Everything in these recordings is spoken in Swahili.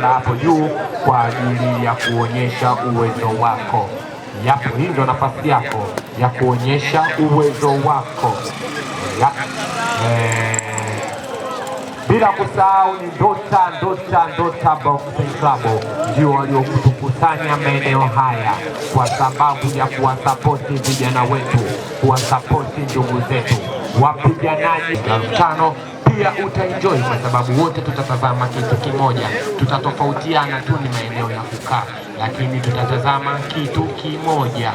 Utapanda hapo juu kwa ajili ya kuonyesha uwezo wako. Yapo, hii ndio nafasi yako ya kuonyesha uwezo wako ya. Bila kusahau ni Ndota Ndota Ndota Boxing Club ndio waliokutukusanya maeneo haya kwa sababu ya kuwasapoti vijana wetu, kuwasapoti ndugu zetu wapiganaji. 5,000 pia utaenjoy kwa sababu wote tutatazama kitu kimoja, tutatofautiana tu ni maeneo ya kukaa, lakini tutatazama kitu kimoja.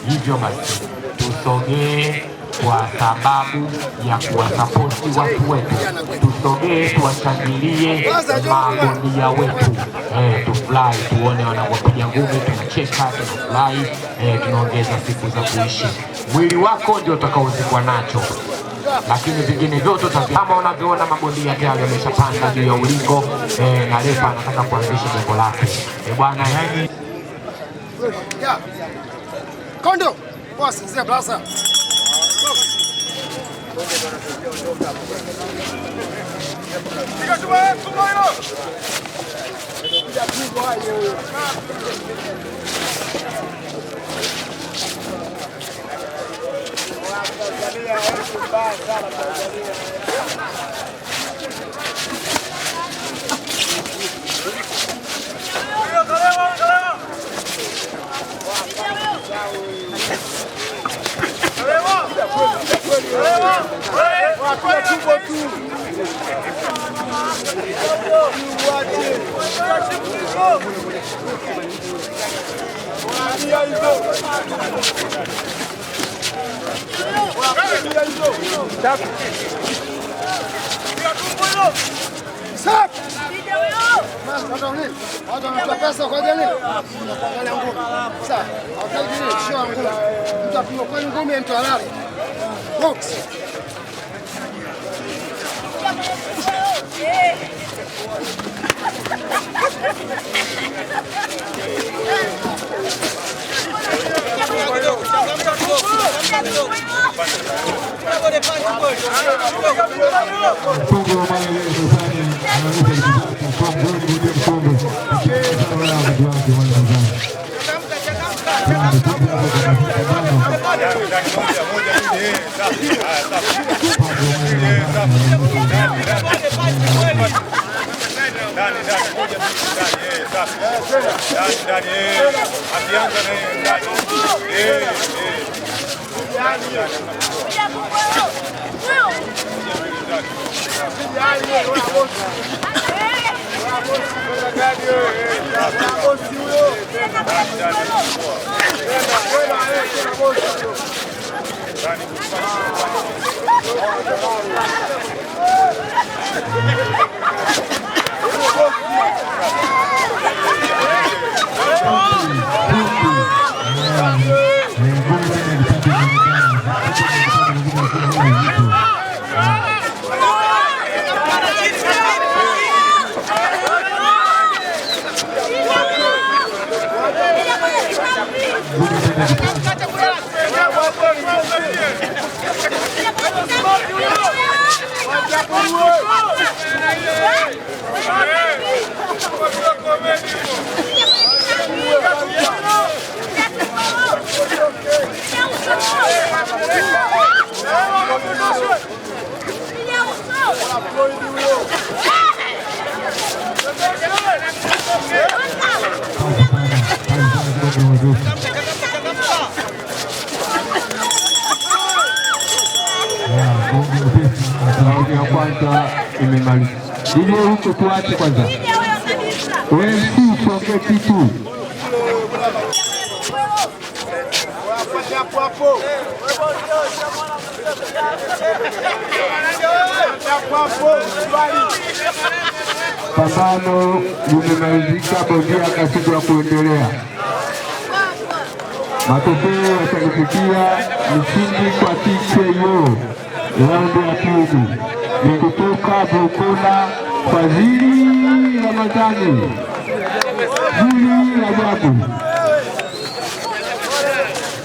Hivyo basi tusogee kwa sababu ya kuwasapoti watu wetu, tusogee tuwashangilie mabondia wetu, tufurahi, tuone wanavyopiga ngumi, tunacheka, tunafurahi, tunaongeza siku za kuishi. Mwili wako ndio utakaozikwa nacho, lakini vingine vyote kama unavyoona mabondia tayari wameshapanda juu ya ulingo, na refa anataka kuanzisha jambo lake. Bwana Kondo, boss, mzee blaza. Watu wanatoa pesa kwa ajili ya kuangalia ngumi. Sawa, hawataki nini? Sio ngumi. Mtu apigwe kweli ngumi, mtu halali. Box. Raundi ya kwanza imemalizika. Ile huko tuache kwanza. Wewe si tuongee kitu. Pambano limemalizika, bondia akashindwa kuendelea. Matokeo yatakayofikia mshindi kwa TKO raundi ya pili ni kutoka Bukona Fadhili Ramadhani Juli Rajabu.